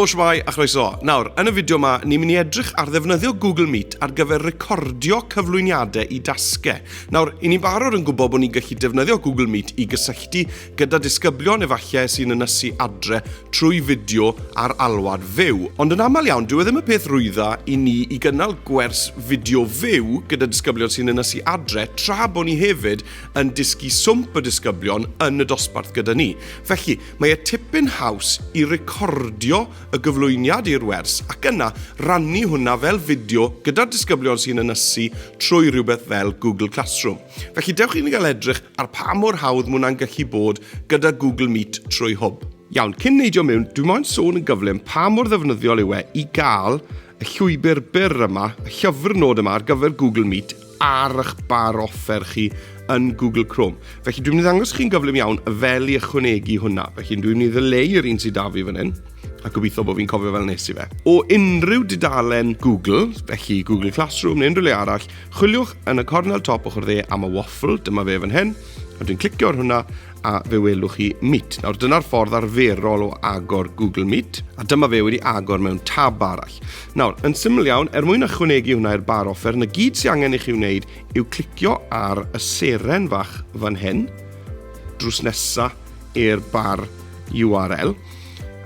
Helo, shwmae a chroeso. Nawr, yn y fideo yma, ni'n mynd i edrych ar ddefnyddio Google Meet ar gyfer recordio cyflwyniadau i dasgau. Nawr, i ni'n barod yn gwybod bod ni'n gallu defnyddio Google Meet i gysylltu gyda disgyblion efallai sy'n ynysu adre trwy fideo ar alwad fyw. Ond yn aml iawn, dyw e ddim y peth rwydda i ni i gynnal gwers fideo fyw gyda disgyblion sy'n ynysu adre, tra bod ni hefyd yn dysgu swmp y disgyblion yn y dosbarth gyda ni. Felly, mae e tipyn haws i recordio y gyflwyniad i'r wers ac yna rannu hwnna fel fideo gyda'r disgyblion sy'n ynysu trwy rhywbeth fel Google Classroom. Felly dewch i ni gael edrych ar pa mor hawdd mae hwnna'n gallu bod gyda Google Meet trwy Hwb. Iawn, cyn neidio mewn, dwi moyn sôn yn gyflym pa mor ddefnyddiol yw e i gael y llwybr byr yma, y llyfrnod yma ar gyfer Google Meet ar eich bar offer chi yn Google Chrome. Felly dwi'n mynd i ddangos chi'n gyflym iawn fel i ychwanegu hwnna. Felly dwi'n mynd i ddileu yr un sydd da fi fan hyn a gobeithio bod fi'n cofio fel nes i fe. O unrhyw dudalen Google, felly Google Classroom neu unrhyw le arall, Chwiliwch yn y cornel top ochr dde am y waffle, dyma fe fan hyn, a dwi'n clicio ar hwnna a fe welwch chi Meet. Nawr dyna'r ffordd arferol o agor Google Meet, a dyma fe wedi agor mewn tab arall. Nawr, yn syml iawn, er mwyn ychwanegu hwnna i'r bar offer, na gyd sy'n angen i chi wneud yw clicio ar y seren fach fan hyn, drws nesa i'r bar URL,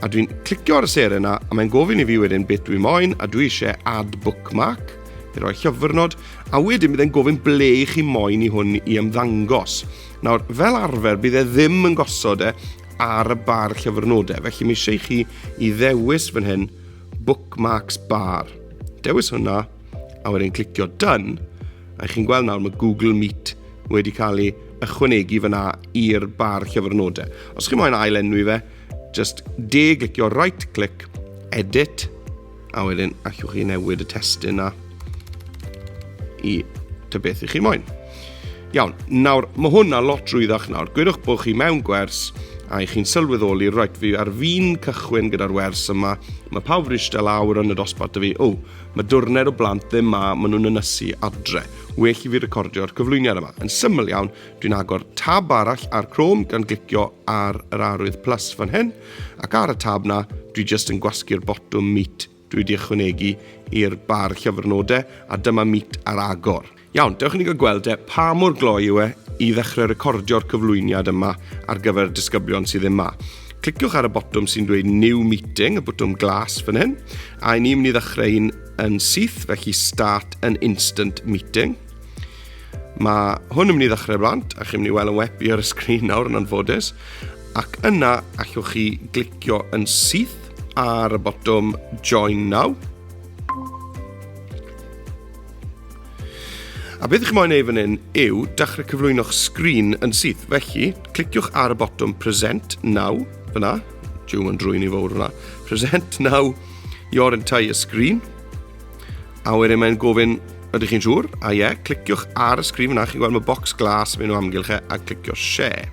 a dwi'n clicio ar y seren yna, a mae'n gofyn i fi wedyn beth dwi moyn, a dwi eisiau add bookmark, i roi llyfrnod, a wedyn bydd e'n gofyn ble i chi moyn i hwn i ymddangos. Nawr, fel arfer, bydd e ddim yn gosod e ar y bar llyfrnodau, felly mae eisiau i chi i ddewis fan hyn bookmarks bar. Dewis hwnna, a wedyn clicio done, a chi'n gweld nawr mae Google Meet wedi cael ei ychwanegu fyna i'r bar llyfrnodau. Os chi moyn ail enwi fe, just de glicio right click, edit, A wedyn allwch chi newid y testun na i dy beth i chi moyn. Iawn, nawr, mae hwnna lot rwyddach nawr. Gwedwch bod chi mewn gwers a i chi'n sylweddoli, reit, fi ar fin cychwyn gyda'r wers yma, mae pawb wedi eistedd lawr yn y dosbarth 'da fi, o, mae dwrned o blant ddim ma, maen nhw'n ynysu adre. Well i fi recordio'r cyflwyniad yma. Yn syml iawn, dwi'n agor tab arall ar Chrome gan glicio ar yr arwydd plus fan hyn, Ac ar y tab 'na, dwi jyst yn gwasgu'r botwm Meet dwi wedi ychwanegu i'r bar llyfrnodau, a dyma Meet ar agor. Iawn, dewch i ni gael gweld e, pa mor gloi yw e i ddechrau recordio'r cyflwyniad yma ar gyfer disgyblion sydd ddim 'ma. Cliciwch ar y botwm sy'n dweud New Meeting, y botwm glas fan hyn, a i ni'n mynd i ddechrau un yn syth, felly Start an Instant Meeting. Mae hwn yn mynd i ddechrau blant, a chi'n mynd i weld yn webu ar y sgrin nawr yn anffodus. Ac yna allwch chi glicio yn syth ar y botwm Join Now. A beth ych chi'n moyn ei fan hyn yw dechrau cyflwyno'ch sgrin yn syth. Felly, cliciwch ar y botwm Present Now, fyna. Jiw, mae'n drwy'n i fawr fyna. Present Now, your entire screen. A wedyn mae'n gofyn, ydych chi'n siŵr? A ie, cliciwch ar y sgrin fyna, chi'n gweld mae bocs glas yn mynd o amgylch e, a clicio share.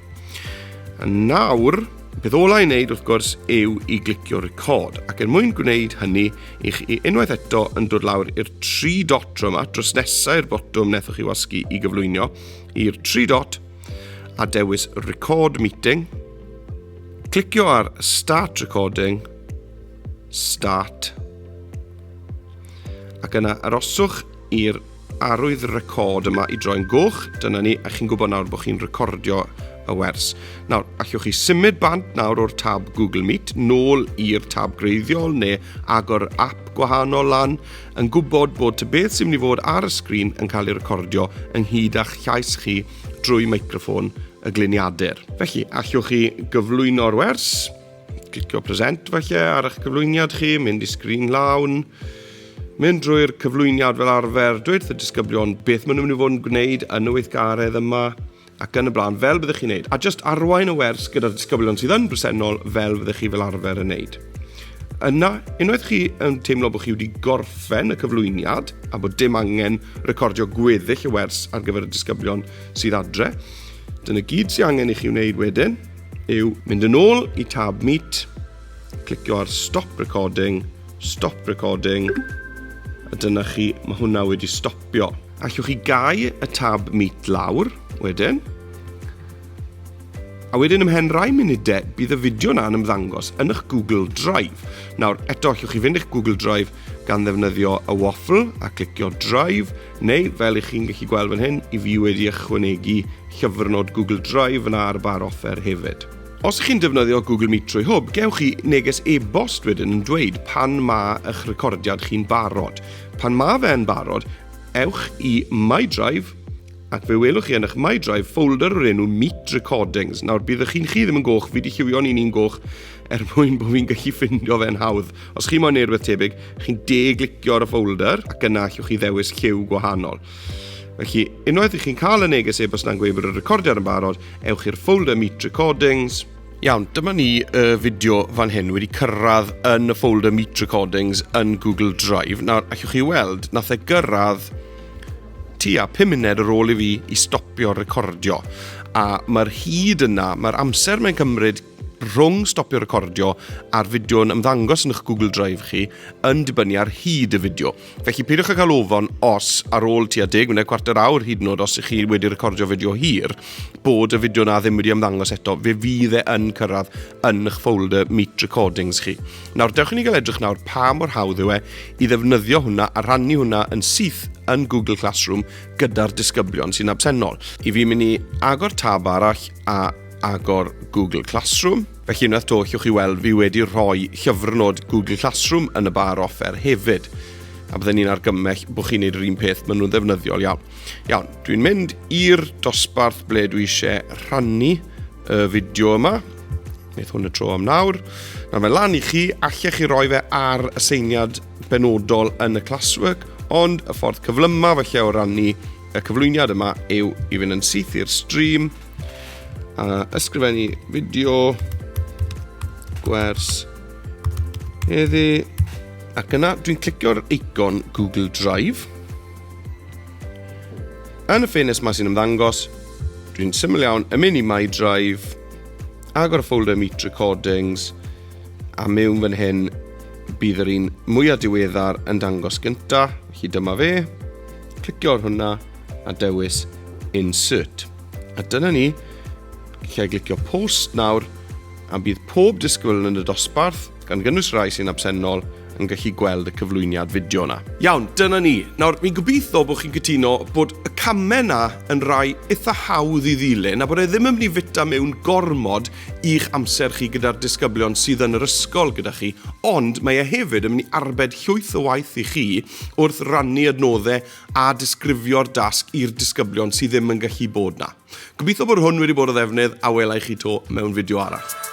A nawr, beth ola i wneud wrth gwrs yw i glicio record. Ac er mwyn gwneud hynny, i chi unwaith eto yn dod lawr i'r tri dot yma, dros nesau i'r botwm nethoch chi wasgu i gyflwynio, i'r tri dot, a dewis record meeting, clicio ar start recording, start, Ac yna aroswch i'r arwydd record yma i droi'n goch. Dyna ni, a chi'n gwybod nawr bod chi'n recordio y wers. Nawr, allwch chi symud bant nawr o'r tab Google Meet nôl i'r tab greiddiol neu agor app gwahanol lan, yn gwybod bod ty beth sy'n mynd i fod ar y sgrin yn cael ei recordio ynghyd â'ch llais chi drwy meicroffon y gliniadur. Felly, allwch chi gyflwyno'r wers, clicio present falle ar eich cyflwyniad chi, mynd i sgrin lawn, mynd drwy'r cyflwyniad fel arfer, dweud wrth y disgyblion beth maen nhw'n mynd i fod yn gwneud yn y weithgaredd yma, ac yn y blaen, fel byddech chi'n neud. A just arwain y wers gyda'r disgyblion sydd yn bresennol fel fyddech chi fel arfer yn neud. Yna, unwaith chi yn teimlo bod chi wedi gorffen y cyflwyniad a bod dim angen recordio gweddill y wers ar gyfer y disgyblion sydd adre, dyna gyd sydd angen i chi wneud wedyn, yw mynd yn ôl i tab Meet, clicio ar Stop Recording, Stop Recording, a dyna chi, mae hwnna wedi stopio. Allwch chi gau y tab Meet lawr wedyn. A wedyn ymhen rai munudau, bydd y fideo 'na yn ymddangos yn eich Google Drive. Nawr, eto, allwch chi fynd i'ch Google Drive gan ddefnyddio y waffle a clicio Drive, neu fel ych chi'n gallu gweld fan hyn, i fi wedi ychwanegu llyfrnod Google Drive yna ar y bar offer hefyd. Os ych chi'n defnyddio Google Meet trwy Hwb, gewch chi neges e-bost wedyn yn dweud pan mae eich recordiad chi'n barod. Pan mae fe'n barod, ewch i My Drive, ac fe welwch chi yn eich My Drive folder o'r enw Meet Recordings. Nawr, bydd eich un chi ddim yn goch, fi wedi lliwio'n un i'n goch er mwyn bod fi'n gallu ffindio fe'n hawdd. Os chi moyn neud rhywbeth tebyg, chi'n de-glicio ar y folder ac yna allwch chi ddewis lliw gwahanol. Felly, unwaith i chi'n cael y neges e-bost na'n gweud bod y recordiad yn barod, ewch i'r folder Meet Recordings. Iawn, dyma ni y fideo fan hyn wedi cyrraedd yn y folder Meet Recordings yn Google Drive. Nawr, allwch chi weld, nath e gyrraedd tua 5 munud ar ôl i fi i stopio recordio. A mae'r hyd yna, mae'r amser mae'n cymryd rhwng stopio recordio a'r fideo'n ymddangos yn eich Google Drive chi yn dibynnu ar hyd y fideo. Felly peidiwch â cael ofon os ar ôl tua 10 munud, cwarter awr hyd yn oed os ych chi wedi recordio fideo hir, bod y fideo na ddim wedi ymddangos eto. Fe fydd e yn cyrraedd yn eich folder Meet Recordings chi. Nawr, dewch i ni gael edrych nawr pa mor hawdd yw e i ddefnyddio hwnna a rhannu hwnna yn syth yn Google Classroom gyda'r disgyblion sy'n absennol. I fi mynd i agor tab arall a agor Google Classroom. Felly unwaith to, allwch chi weld fi wedi rhoi llyfrnod Google Classroom yn y bar offer hefyd. A bydden ni'n argymell bod chi'n neud yr un peth, maen nhw'n ddefnyddiol iawn. Iawn, dwi'n mynd i'r dosbarth ble dwi eisiau rhannu y fideo yma. Wneith hwn y tro am nawr. Nawr mae lan i chi, allech chi roi fe ar aseiniad benodol yn y classwork, ond y ffordd cyflyma falle o rannu y cyflwyniad yma yw i fynd yn syth i'r stream a ysgrifennu fideo gwers heddi ac yna dwi'n clicio'r eicon Google Drive. Yn y ffenest yma sy'n ymddangos, dwi'n syml iawn yn mynd i My Drive, agor y folder Meet Recordings, a mewn fan hyn bydd yr un mwyaf diweddar yn dangos gynta, felly dyma fe. Clicio ar hwnna a dewis Insert. A dyna ni, lle glicio Post nawr, a bydd pob disgybl yn y dosbarth, gan gynnwys rhai sy'n absennol, yn gallu gweld y cyflwyniad fideo 'na. Iawn, dyna ni. Nawr, fi'n gobeithio bod chi'n cytuno bod y camau 'na yn rai eitha hawdd i ddilyn a bod e ddim yn mynd i fita mewn gormod i'ch amser chi gyda'r disgyblion sydd yn yr ysgol gyda chi, ond mae e hefyd yn mynd i arbed llwyth o waith i chi wrth rannu adnoddau a disgrifio'r dasg i'r disgyblion sydd ddim yn gallu bod 'na. Gobeithio bod hwn wedi bod o ddefnydd a wela i chi 'to mewn fideo arall.